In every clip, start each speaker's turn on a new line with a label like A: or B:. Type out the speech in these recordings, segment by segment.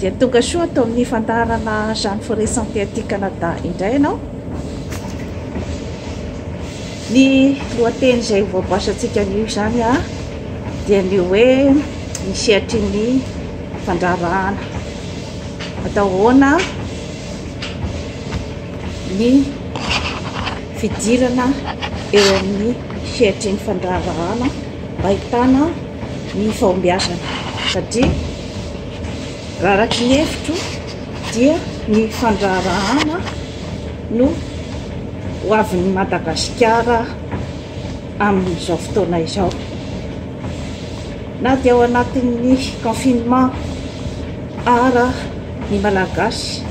A: Dia tonga soa ato amin'ny fandaharana Jeanne Forêt Santé aty Canada indray ianao. Ny lohateny izay voaboasantsika anio izany dia ny hoe ny sehatry ny fandraharahana. Atao ahoana ny fidirana eo amin'ny sehatry ny fandraharahana mba ahitana ny fahombiazana satria raha araka ny hevitro dia ny fandraharahana no ho avin'i Madagasikara amin'izao fotoana izao. Na dia ao anatin'ny confinement ara ny Malagasy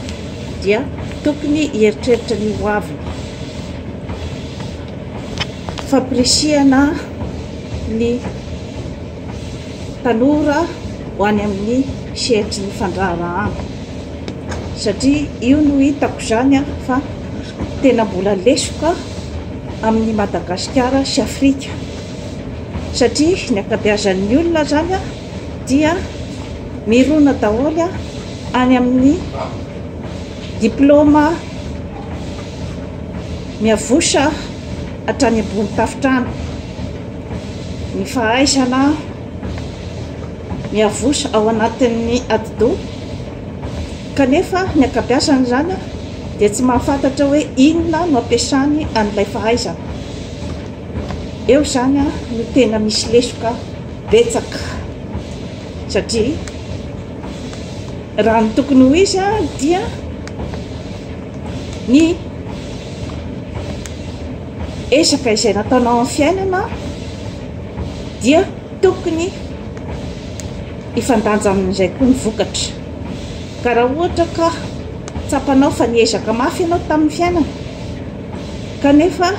A: dia tokony hieritreritra ny ho aviny. Fampirisihana ny tanora ho any amin'ny sehatry ny fandraharahana satria io no hitako izany fa tena mbola lesoka amin'i Madagasikara sy Afrika satria ny ankabeazan'ny olona izany dia mirona daholo any amin'ny diplaoma miavosa hatrany ambony tafontrano. Ny fahaizana miavosa ao anatin'ny atidoha kanefa ny ankabeazany izany dia tsy mahafantatra hoe inona no ampiasany an'ilay fahaizana. Eo izany no tena misy lesoka betsaka satria raha ny tokony ho izy dia ny ezaka izay nataonao amin'ny fiainana dia tokony hifandanja amin'izay koa ny vokatra. Ka raha ohatra ka tsapanao fa niezaka mafy ianao tamin'ny fiainana kanefa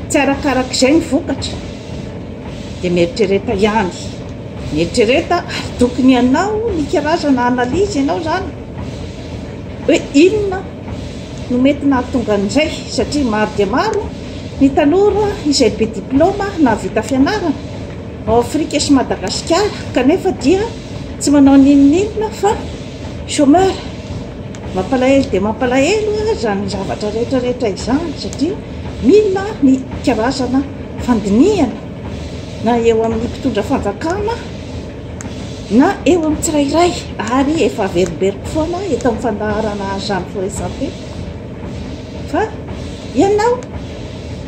A: tsy arakarak'izay ny vokatra dia mieritrereta ihany. Mieritrereta ary tokony hanao ny karazana analyse ianao izany hoe inona no mety nahatonga an'izay satria maro dia maro ny tanora izay be diplaoma nahavita fianarana ao Afrika sy Madagasikara kanefa dia tsy manao n'inon'inona fa chômeur. Mampalahelo dia mampalahelo izany zavatra rehetra rehetra izany satria mila ny karazana fandinihana na eo amin'ny mpitondra fanjakana na eo amin'ny tsirairay ary efa averimberiko foana eto amin'ny fandaharana Jeanne Forêt Santé fa ianao,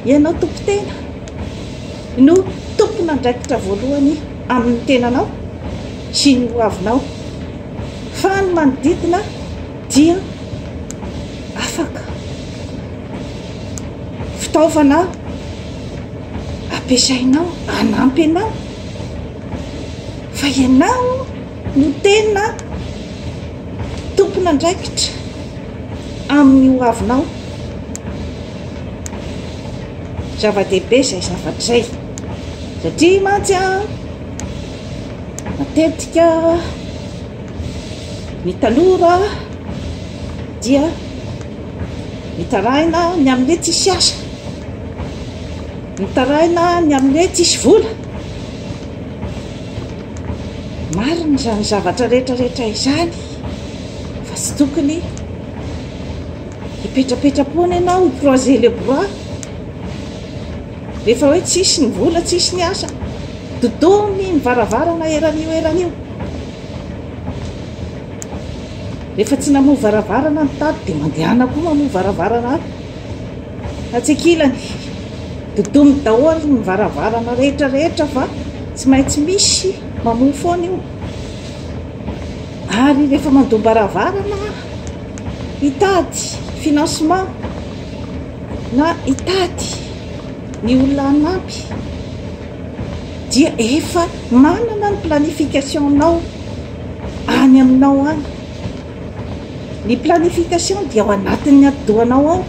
A: ianao tompon-tena no tompon'andraikitra voalohany amin'ny tenanao sy ny hoavinao fa ny manodidina dia afaka fitaovana ampiasainao hanampy anao fa ianao no tena tompon'andraikitra amin'ny ho avinao. Zava-dehibe izay zavatra izay satria mantsy an, matetika ny tanora dia mitaraina ny amin'ny hoe tsisy asa, mitaraina ny amin'ny hoe tsisy vola. Marina izany zavatra rehetra rehetra izany fa tsy tokony hipetrapetra-poana ianao, hi-croiser les bras rehefa hoe tsisy ny vola, tsisy ny asa. Dodomy ny varavarana eran'io eran'io. Rehefa tsy namoha varavarana ny tady dia mandehana koa mamoha varavarana atsy ankilany. Dodomy daholo ny varavarana rehetra rehetra fa tsy maintsy misy mamoha foana io. Ary rehefa mandom-baravarana hitady financement na hitady ny olona hanampy dia efa manana ny planification-nao any aminao any. Ny planification dia ao anatin'ny atidohanao ao.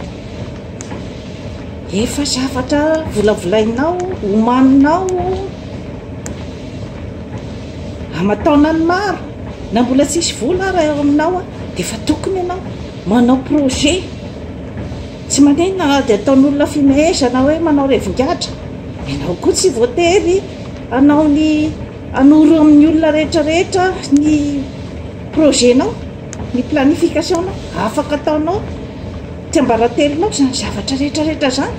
A: Efa zavatra volavolainao, omaninao aman-taonany maro, na mbola tsisy vola ara eo aminao dia efa tokony ianao manao projet. Tsy maninona na dia ataon'olona fimehezana hoe manao revin-gadra, ianao koa tsy voatery hanao ny hanoro amin'ny olona rehetra rehetra ny projet-nao. ny planification-nao, afaka ataonao tsiambaratelonao izany zavatra rehetra rehetra izany.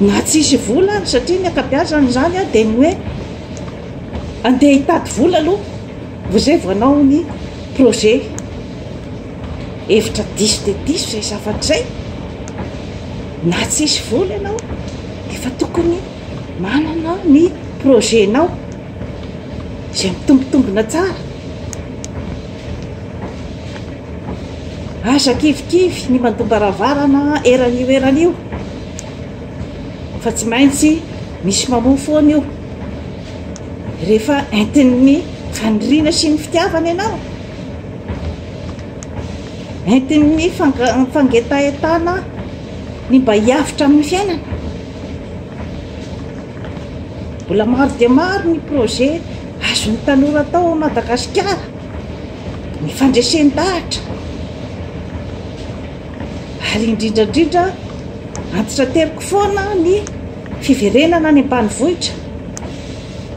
A: Na tsisy vola ary satria ny ankabeazan'izany dia ny hoe andeha hitady vola aloha vao izay vao hanao ny projet. Hevitra diso dia diso izay zavatra izay. Na tsisy vola ianao dia efa tokony manana ny projet-nao izay mitombitombina tsara. Aza kivikivy ny mandom-baravarana eran'io eran'io fa tsy maintsy misy mamoa foana io. Rehefa entin'ny faniriana sy ny fitiavana ianao, entin'ny fangetahetana ny mba hiavotra amin'ny fiainana. Mbola maro dia maro ny projet azon'ny tanora atao ao Madagasikara. Ny fandresen-dahatra ary indrindra indrindra antitrateriko foana ny fiverenana any ambanivohitra.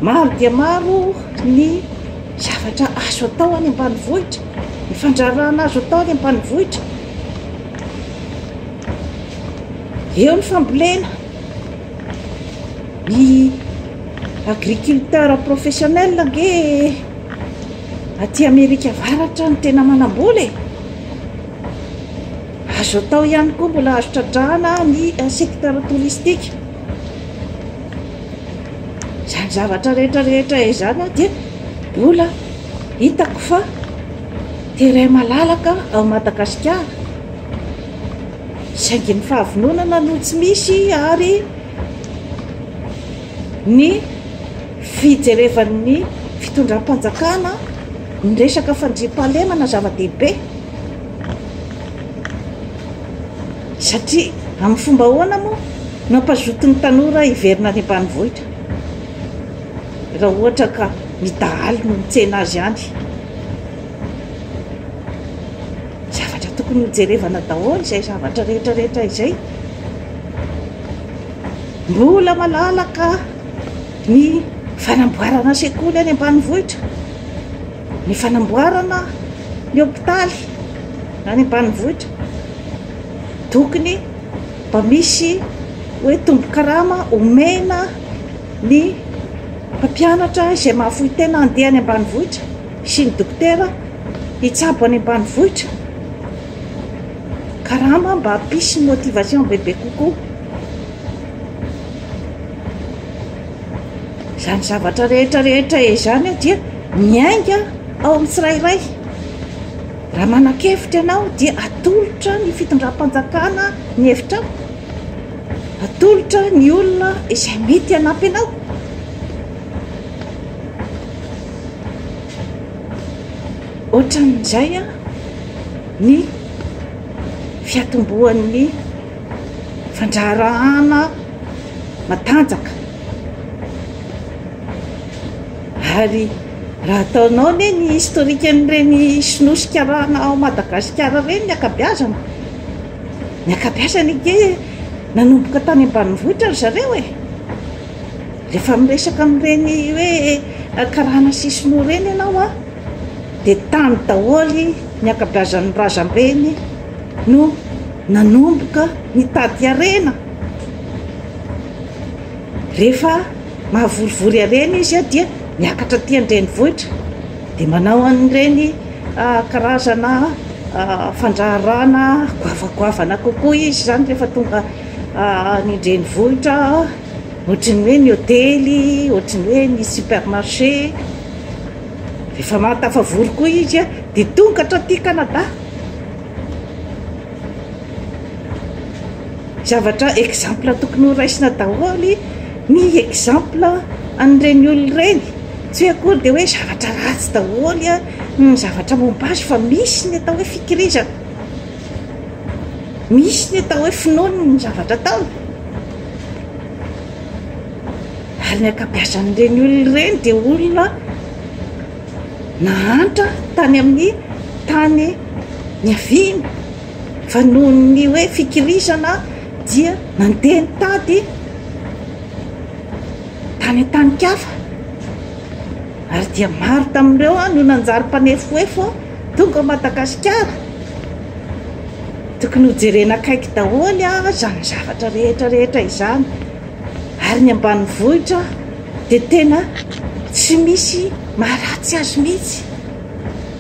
A: Maro dia maro ny zavatra azo atao any ambanivohitra, ny fandraharahana azo atao any ambanivohitra. Eo ny fambolena, ny agriculteur professionnel ange aty Amerika Avaratra no tena manam-bola e! Azo atao ihany koa mbola azo tradrahana ny secteur touristique. Izany zavatra rehetra rehetra izany dia mbola hitako fa terrain malalaka ao Madagasikara. Saingy ny fahavononana no tsy misy ary ny fijerevan'ny fitondram-panjakana ny resaka fandriampahalemana zava-dehibe. Satria amin'ny fomba ahoana moa no hampazoto ny tanora hiverina any ambanivohitra raha ohatra ka ny dahalo no mitsena azy any? Zavatra tokony hojerevana daholo izay zavatra rehetra rehetra izay. Mbola malalaka ny fanamboarana sekoly any ambanivohitra, ny fanamboarana ny hopitaly any ambanivohitra. Tokony mba misy hoe tombon-karama omena ny mpampianatra izay mahafoy tena handeha any ambanivohitra sy ny dokotera hitsabo any ambanivohitra. Karama mba hampisy motivation bebe kokoa. Izany zavatra rehetra rehetra izany dia miainga ao amin'ny tsirairay. Raha manan-kevitra ianao dia atolotra ny fitondram-panjakana ny hevitrao. Atolotra ny olona izay mety hanampy anao. Ohatran'izay ny fiatombohan'ny fandraharahana matanjaka. Ary raha ataonao anie ny historique-n'ireny sinoa sy karana ao Madagasikara ireny ny ankabeazany, ny ankabeazany ange nanomboka tany ambanivohitra ry zareo e! Rehefa miresaka amin'ireny hoe karana sy sinoa ireny ianao an, dia tany daholo ny ankabeazan'ny razambeny no nanomboka nitady harena. Rehefa mahavorivory harena izy dia miakatra aty an-drenivohitra dia manao an'ireny karazana fandraharahana goavagoavana kokoa izy izany rehefa tonga any an-drenivohitra, ohatran'ny hoe ny hotely, ohatran'ny hoe ny supermarché. Rehefa mahatafavory koa izy dia tonga hatraty Canada. Zavatra exemple tokony ho raisina daholo ny exemple an'ireny olona ireny. Tsy hoe akory dia hoe zavatra ratsy daholo ny zavatra momba azy fa misy ny atao hoe fikirizana. Misy ny atao hoe finoany ny zavatra ataony. Ary ny ankabeazan'ireny olona ireny dia olona nahantra tany amin'ny tany niaviany. Fa noho ny hoe fikirizana dia nandeha nitady tany an-tanin-kafa. Ary dia maro tamin'ireo no nanjary mpanefoefo tonga ao Madagasikara. Tokony ho jerena akaiky daholo izany zavatra rehetra rehetra izany. Ary ny ambanivohitra dia tena tsy misy maharatsy azy mihitsy.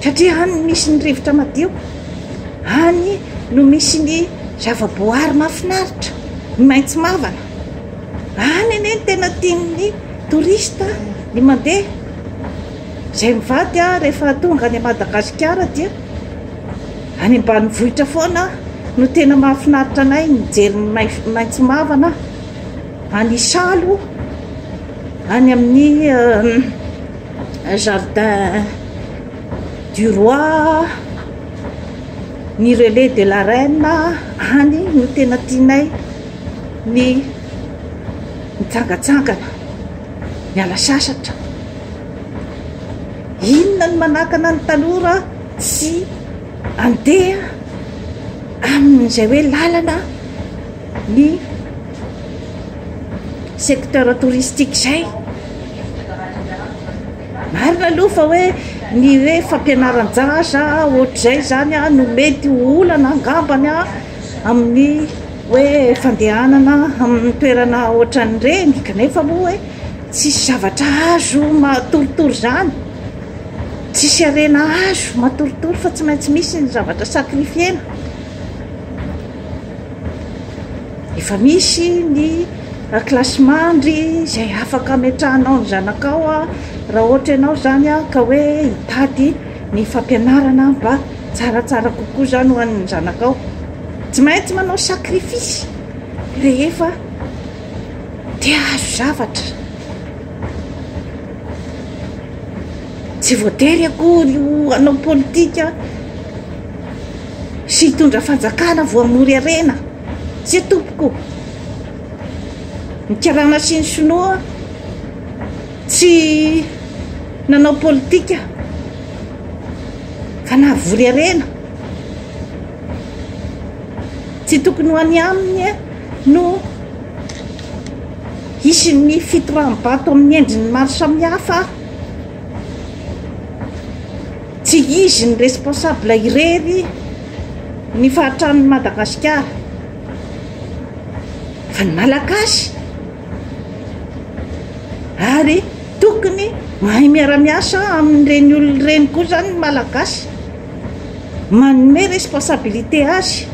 A: Satria any no misy ny rivotra madio, any no misy ny zava-boahary mahafinaritra, ny maitso mavana. Any anie no tena tian'ny touriste ny mandeha. Izay mivady rehefa tonga any Madagasikara dia any ambanivohitra foana no tena mahafinaritra anay mijery ny maitso mavana any Isalo, any amin'ny jardin du roi, ny relais de la reine, any no tena tianay ny mitsangatsangana, miala sasatra. Inona no manakana ny tanora tsy andeha amin'izay hoe lalana ny secteur touristique izay? Marina aloha fa hoe ny hoe fampianaran-jaza ohatr'izay izany no mety ho olana angambany amin'ny hoe fandehanana amin'ny toerana ohatran'ireny kanefa moa hoe tsisy zavatra azo matoritory izany, tsisy harena azo matoritory fa tsy maintsy misy ny zavatra sacrifier-na. Efa misy ny kilasimandry izay afaka ametrahanao ny zanakao raha ohatra ianao izany ka hoe hitady ny fampianarana mba tsaratsara kokoa izany ho an'ny zanakao. Tsy maintsy manao sacrifice rehefa te hahazo zavatra. Tsy voatery akory ho hanao politika sy hitondra fanjakana vao hamory harena. Tsia tompoko. Ny karana sy ny sinoa tsy nanao politika fa nahavory harena. Tsy tokony ho any aminy no hisy ny fitoraham-bato amin'ny endriny maro samihafa. Tsy izy ny responsable irery ny fahatran'ny Madagasikara fa ny Malagasy ary tokony mahay miara-miasa amin'ireny olona ireny koa izany ny Malagasy, manome responsabilité azy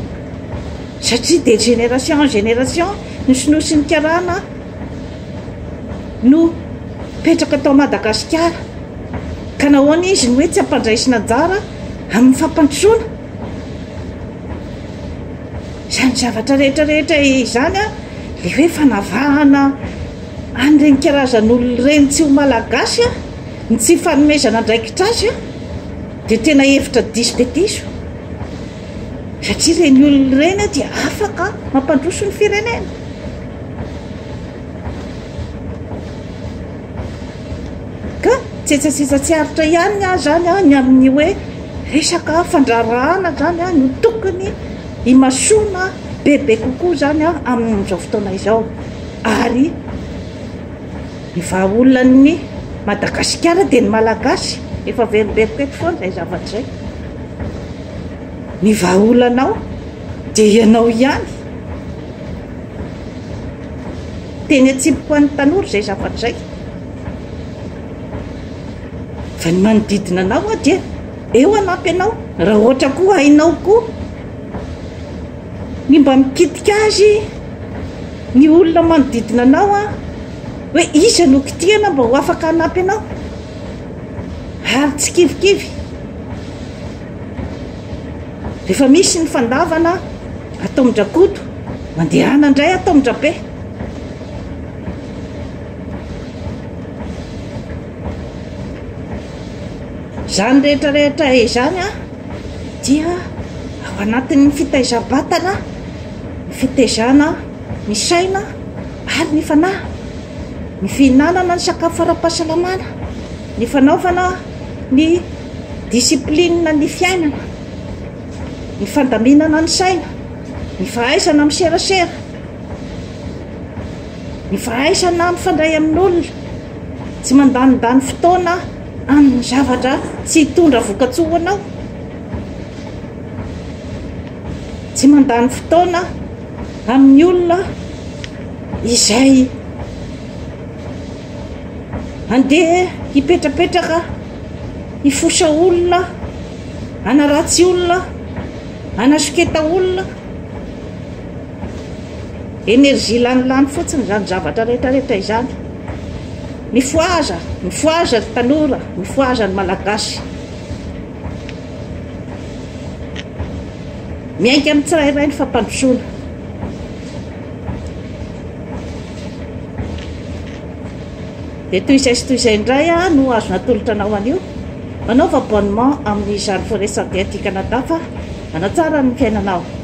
A: satria de génération en génération ny sinoa sy ny karana no mipetraka tao Madagasikara ka nahoana izy no hoe tsy ampandraisina anjara amin'ny fampandrosoana? Izany zavatra rehetra rehetra izany an, ilay hoe fanavahana an'ireny karazan'olona ireny tsy ho Malagasy an, ny tsy fanomezana andraikitra azy an, dia tena hevitra diso dia diso. Satria ireny olona ireny dia afaka mampandroso ny firenena. Ka tsetsatsetsa tsy aritra ihany ny ahy izany ny amin'ny hoe resaka fandraharahana izany no tokony himasoana bebe kokoa izany amin'izao fotoana izao. Ary ny vahaolan'ny Madagasikara dia ny Malagasy, efa averimberiko eto foana izay zavatra izay. Ny vahaolanao dia ianao ihany. Teny atsipiko an'ny tanora izay zavatra izay. Fa ny manodidina anao dia eo hanampy anao. Raha ohatra koa hainao koa ny mba mikitika azy ny olona manodidina anao hoe iza no kitihana mba ho afaka hanampy anao. Ary tsy kivikivy. Rehefa misy ny fandavana atao amin-dRakoto, mandehana indray atao amin-dRabe. Izany rehetra rehetra izany dia ao anatin'ny fitaizam-batana, ny fitaizana ny saina ary ny fanahy, ny fihinanana ny sakafo ara-pahasalamana, ny fanaovana ny discipline ny fiainana, ny fandaminana ny saina, ny fahaizana miserasera, ny fahaizana mifandray amin'olona, tsy mandanindany fotoana amin'ny zavatra tsy hitondra vokatsoa ho anao. Tsy mandany fotoana amin'ny olona izay andeha hipetrapetraka, hifosa olona, hanaratsy olona, hanasoketa olona. Énergie lanilany fotsiny izany zavatra rehetra rehetra izany. Mifohaza, mifohaza ry tanora, mifohaza ny Malagasy. Miainga amin'ny tsirairay ny fampandrosoana. Dia toy izay sy toy izay indray no azo natolotra anao anio. Manaova abonnement amin'ny Jeanne Forêt Santé aty Canada fa hanatsara ny fiainanao.